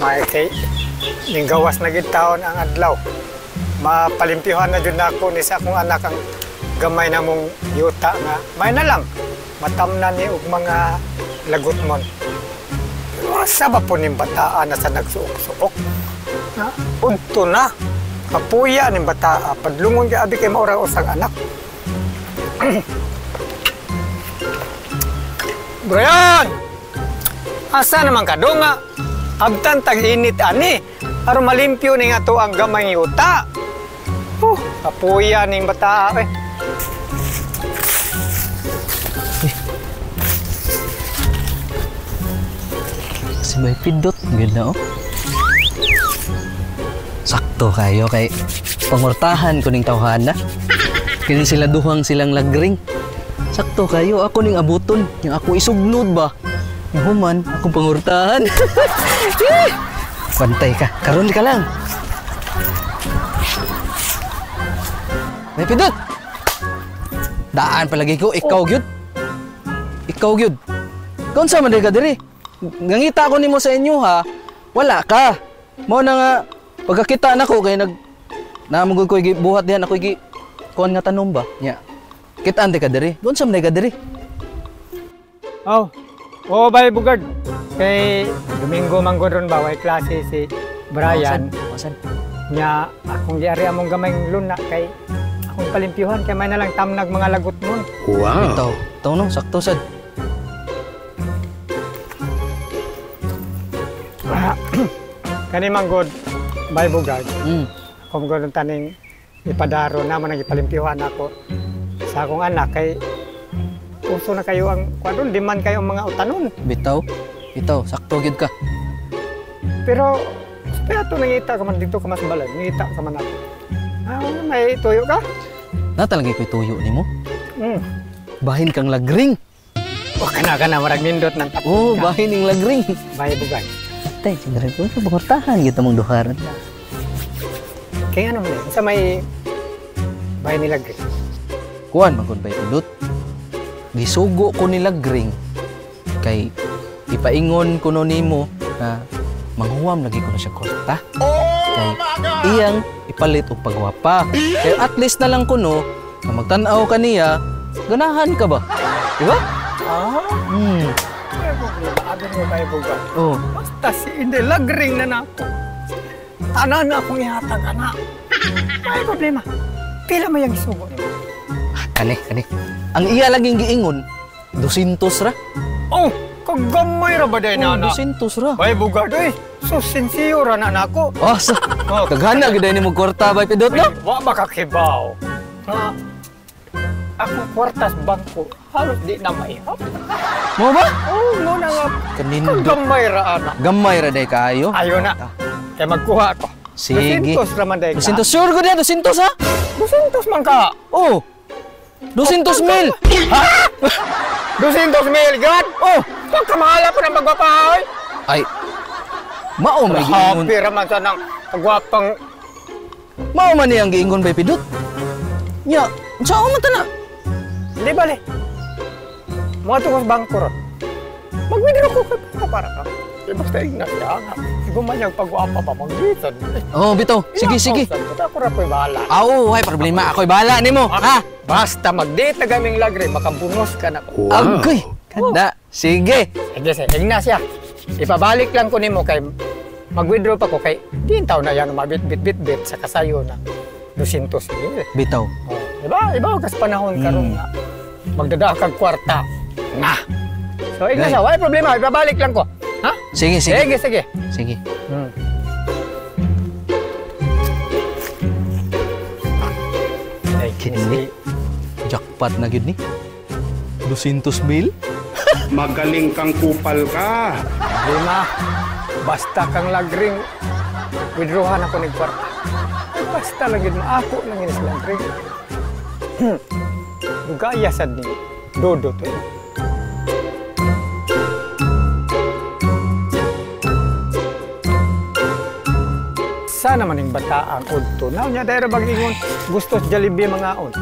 May kay ning gawas na gid taon ang adlaw. Mapalimpyuhan na jud nako ni sa akong anak ang gamay na mong yuta nga may na lang matamnan ni og mga lagot mon. Pero asa ba po ning bataan na sa nagsuok-suok? Na udto na. Kapuya ning bataa, padlungon kay abi kay maura usang anak. Brian! Asa naman ka do nga? Abtan tag-init ani. Aron malimpyo ni nga to ang gamay yuta. Kapuya ning bataa eh. Si may pindot, ganda oh. Sakto kayo kay pangortahan ko ning tawhana. Kini sila duhang silang lagring. Sakto kayo, ako ning abuton. Yung ako isugnod ba? Yung human, akong pangortahan. Pantay ka, karon ka lang. May pindot! Daan palagi ko, ikaw gyud. Ikaw gyud. Kaunsa man ka diri? Ngangita ko nimo sa inyo ha, wala ka. Mao na nga pagkakita nako kay nag namugod ko buhat dihan ako gi kuan nga tanom ba? Nya. Kitaan di ka diri. Unsa man ka diri? Oh. Oo, bay Bugard. Kay Domingo man gud ron ba way klase si Brian. Osan? Nya akong giari among gamayng luna kay akong palimpyuhan kay may na lang tamnag mga lagot mon. Wow. Bitaw. Taw no, sakto sad. Kani man gud bay Bugard. Akong gud taning ipadaro na man ang ipalimpyuhan ako sa akong anak kay uso na kayo ang kwadron, di man kayo ang mga utanon. Bitaw, bitaw, sakto gyud ka. Pero kaya ito nangita ka man dito ka mas balay, nangita ka man ako. Ah, may tuyo ka? Na talaga ko'y tuyo nimo? Mm. Bahin kang lagring. O kana kana marag nindot ng tapos. Oh, bahin ning lagring. Bahay Bugay. Tay, siguro ko pangortahan gyud among duharan. Kaya ano man eh, sa may bahay ni lagring. Kuan man gud bay pindot. Gisugo ko ni lagring kay ipaingon kuno nimo na manghuwam lagi ko na siya kwarta. Kay iyang ipalit og pagwapa. Kay at least na lang kuno na magtan-aw ka niya, ganahan ka ba? Di ba? Ah. Ay, problema. Abi mo kay Bugay. Oh. Basta si Inday lagring na nako. Tanan na akong ihatag ana. Ay problema. Pila may ang isugo nimo? Kani, kani. Ang iya laging giingon, 200 ra. Oh, kagamay ra ba day Oh, na? 200 ra. Bay Bugard oy. So sinsiyo ra na nako. Oh, so, Oh. kaghana gyud nimo kwarta bay pindot no? Wa ba kakibaw? Ha? Akong kwartas bangko halos di na maihap. Mo ba? Oh, mo na nga. Kanindot. Kagamay ra ana. Gamay ra day kaayo. Ayo na. Kay magkuha ako. Sige. 200 ra man day ka. 200 sure ko diyan, 200 ha? 200 man ka. Oh. 200 mil. Ha? 200 mil gad? Oh, pagkamahala po ng pagwapahoy. Ay. Mao may giingon. Happy ra man sa nang pagwapang. Mao man niyang giingon bay pindot. Nya, unsa man ta na? Di bale. Moadto ko sa bangko ron. Mag-withdraw ko kay para ka. Di basta igna siya nga. Gumanyag pagwapa pa manggitan. Oh, bitaw. Sige, sige. Ako ra ko'y bahala. Aw, hay problema. Ako'y bahala nimo. Ha? Basta mag-date na gaming lagre, makabunos ka na ko. Wow. Agoy. Kada. Sige. Sige, sige. Igna siya. Ipabalik lang ko nimo kay mag-withdraw pa ko kay di taw na yan mabit-bit-bit-bit sa kasayo na 200 mil. Bitaw. Oh, diba? Iba kas panahon karon nga magdada kag kwarta. Na. So igna siya, wala problema, ipabalik lang ko. Ha? Sige, sige. Sige, sige. Sige. Ay, Kini. Jackpot na gyud ni. 200 mil? Magaling kang kupal ka. Lima. Basta kang lagring, withdrawan ako ng kwarta. Basta lang yun, maako lang yun sa lagring. Dugaya sad ni Dodo to. Sana man yung bataang udto. Now niya, dahil bag ingon, gusto sa Jollibee mga on.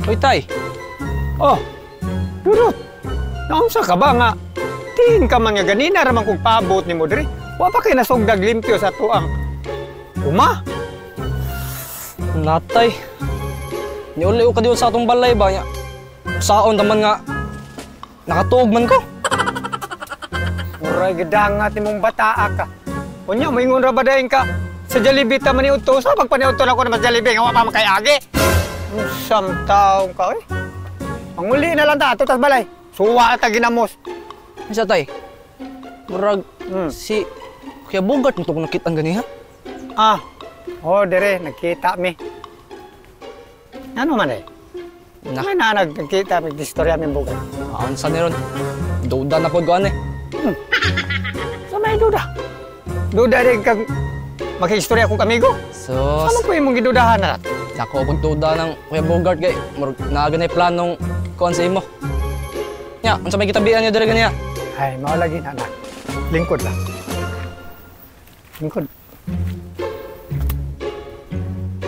Hoy, tay. Oh, Dudut, naunsa ka ba nga? Di Diin ka man nga ganina ra man kog paabot nimo diri. Wa pa kay nasugdag limpyo sa tuang uma. Natay. Niuli ko kadiyo sa atong balay ba niya. Saon taman nga nakatuog man ko. Uray gidangat nimong bataa ka. Unya moingon ra ba dayon ka sa Jollibee ta man niudto sa pagpaniudto na ko na mas Jollibee nga wa pa man kay agi. Unsam taong ka oy. Manguli na lang ta ato tas balay. Suwa ta ginamos. Unsa tay? Murag si Kuya Bogart mo to ko nakit-an ganiha. Ah. Oh, dire nagkita mi. Ano man eh? Na. May na nagkita mi istorya mi Bogart. Unsa ni ron? Duda na pod ko ani. Sa may duda. Duda rin kag makiistorya kong amigo. Sus. Ano po imong gidudahan na? Nako pag duda ng Kuya Bogart kay murag naa ganay planong kuan sa imo. Nya, unsa may gitabian niyo dire ganiha? Ay, mao lagi na anak. Lingkod lang. Lingkod.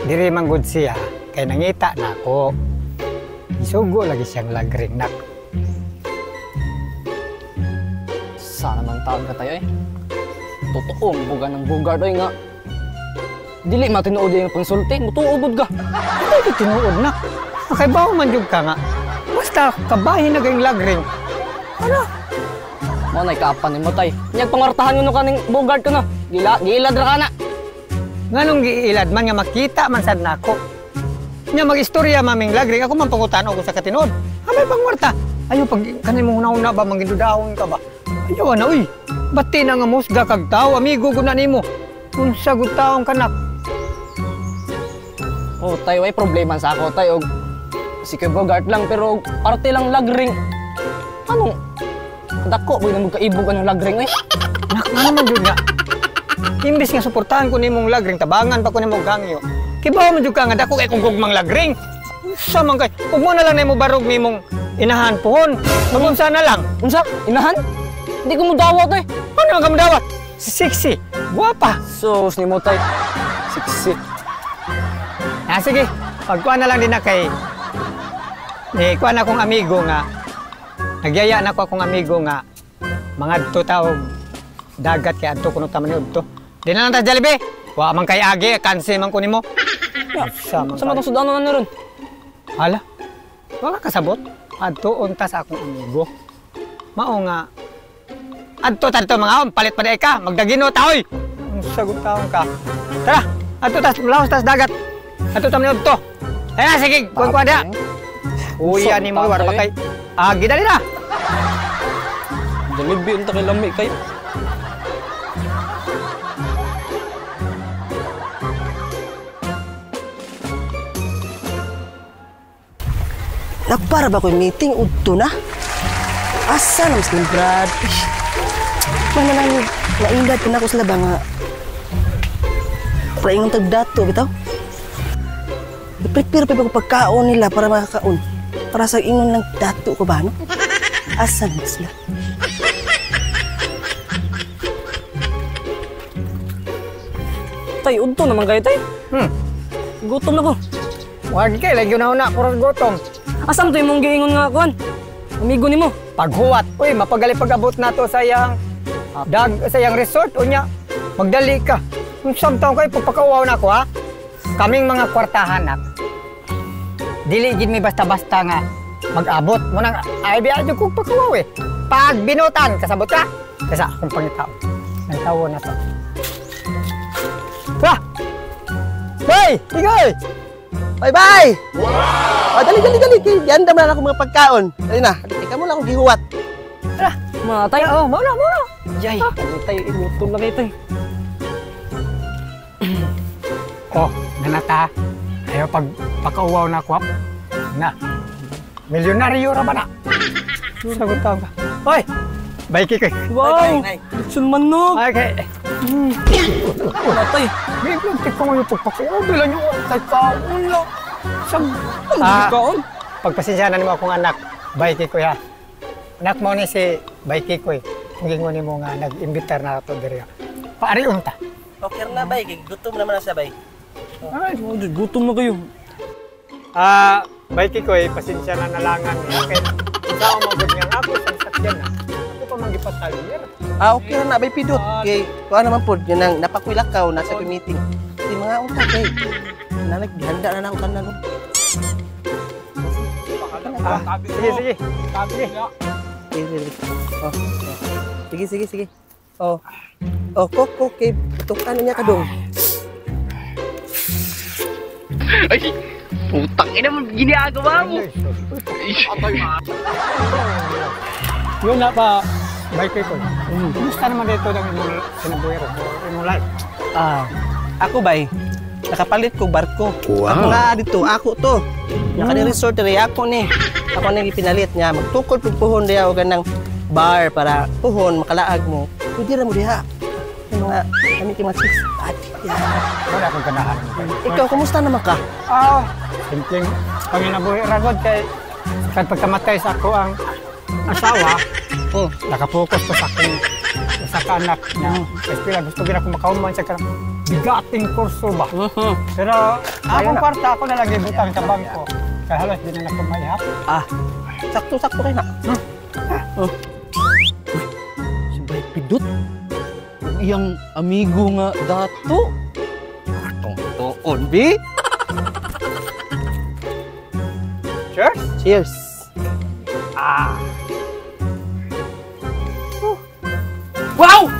Diri man gud siya kay nangita na ako. Isugo lagi siyang lagring nak. Sana man taon ka tayo eh. Totoo ang buga ng Bogart oy nga. Dili matinuod yung pangsulti, mutuo gud ka. Hindi tinuod na. Makaibaw man jud ka nga. Basta kabahin na kayong lagring. Ano? Mo nay kaapan nimo tay. Nyag pangartahan mo kaning Bogart ko no. Gila, giilad ra kana. Nganong giilad man nga makita man sad nako. Nya magistorya maming lagring ako man pangutan og sa katinuod. Amay pangwarta. Ayo pag kanin mo una-una ba mangidudahon ka ba? Ayo na uy. Bati na nga musga kag tawo amigo gud na nimo. Unsa gud taong kanak? Oh, tay way problema sa ako tay og si Kuya Bogart lang pero parte lang lagring. Anong dako boy na magkaibog anong lagring oy? Nak ano man jud nga. Imbes nga suportahan ko nimong lagring tabangan pa ko nimo gangyo. Kibaw man jud ka nga dako kay kung gugmang lagring. Unsa man kay ug mo na lang nimo barog nimong inahan pohon. Magunsa na lang. Unsa? Inahan? Hindi ko mudawat eh. Ano man ka mudawat? Sexy, guwapa. Sus nimo tay. Sexy. Ah, sige, pagkuha na lang din na kay ni kuha na akong amigo nga nagyaya na ko akong amigo nga mangadto ta og dagat kay adto kuno ta maniudto. Di na lang ta Jollibee. Wa man kay agi, kansi man ko nimo. Sa man Sa matong sudano na ron. Hala. Wa ka kasabot. Adto unta sa akong amigo. Mao nga adto ta dito mga om, palit pa di ka, magdagino ta oy. Sagot taon ka. Tara, adto tas laos tas dagat. Adto ta maniudto. Ay, sige, kuha da. Uya ni mo war pa kay agi dali na. Jollibee unta kay lami kayo. Nagpara ba ko'y meeting udto na? Asa na mas ng Brad? Mana lang nailad ko na ako sila ba nga praingon tag dato bitaw. I-prepare pa ko pagkaon nila para makakaon. Para sa ingon lang dato ko ba no? Asa na sila? Tay, udto naman kayo tay. Gutom na ko. Wag kay lagi na una puros gutom. Asam to imong giingon nga kuan? Amigo nimo. Paghuwat, uy, mapagali pag-abot nato sa iyang dag sa iyang resort unya. Magdali ka. Unsam taon kay pagpakauwaw na ako ha. Kaming mga kwartahan nak. Dili gid mi basta-basta nga mag-abot mo nang ay biya jud kog pagkawaw eh. Pag binutan kasabot ka. Kaysa akong pangitao. Nangtawo na to. Wah! Hoy, igoy! Bye bye! Wow! Oh, dali dali dali kay giandam na ako mga pagkaon. Dali na, ikaw mo lang akong gihuwat. Tara, mga tay. Oh, mao na, mao na. Yay, tay, gutom na kayo tay. Oh, nanata. Ayo pag pakauwaw na ako. Na. Milyonaryo ra ba na? Sagot ka. Hoy! Bye kikoy. Wow! Lechon manok. Okay. Matay. May muntik ko ngayon pagpakauwaw. Bila niyo tay kaon lang. Kaon? Pagpasensya na nimo akong anak. Bye kikoy ha. Anak mo ni si Bye Kikoy. Ang gingon nimo nga nag-imbitar na ato diri. Paari unta. Okay na bay, gutom naman na siya bay. Ay, gutom na kayo. Bye Kikoy, pasensya na nalangan niya. Kaya ikaw mo gud nga ako sa sakyan na. Ako pa man gipatalyer. Ah, okay ra na, bay pidot. Kay kuan naman pod, yun ang napakuilakaw nasa ko meeting. Di mga unta kay nalag gihanda na nang tanan. Oh. Ah, sige, sige. Sige. Sige, sige. Oh. Sige, sige, sige. Oh. Oh, ko ko kay tukan niya kadong. Ay, putang ina mo, ginagawa mo. Yun na pa, bye ko. Kumusta naman dito ang imong kinabuhi ro? Imong life? Ah, ako bay, nakapalit ko barko. Wow. Ako nga dito, ako to. Naka ni resort diri ako ni. Ako ni gipinalit niya magtukod pud puhon diha og ganang bar para puhon makalaag mo. Pwede ra mo diha. Yung mga kami kay mga chicks. Ati, yeah. Wala akong ganahan. Ikaw, kumusta naman ka? Ah, simpleng panginabuhi ra gud kay kan pagkamatay sa ako ang asawa, nakapokus ko sa akong sa anak niya. Kasi pila gusto gina ko makauman sa kanang bigating kurso ba. Pero akong kwarta ako na lang gibutang sa bangko. Kaya halos di na nako maihap. Ah, sakto-sakto kay na. Oh. Si Bay Pidot. Ug iyang amigo nga dato. Atong tuon, bi. Cheers! Cheers. Ah! Wow!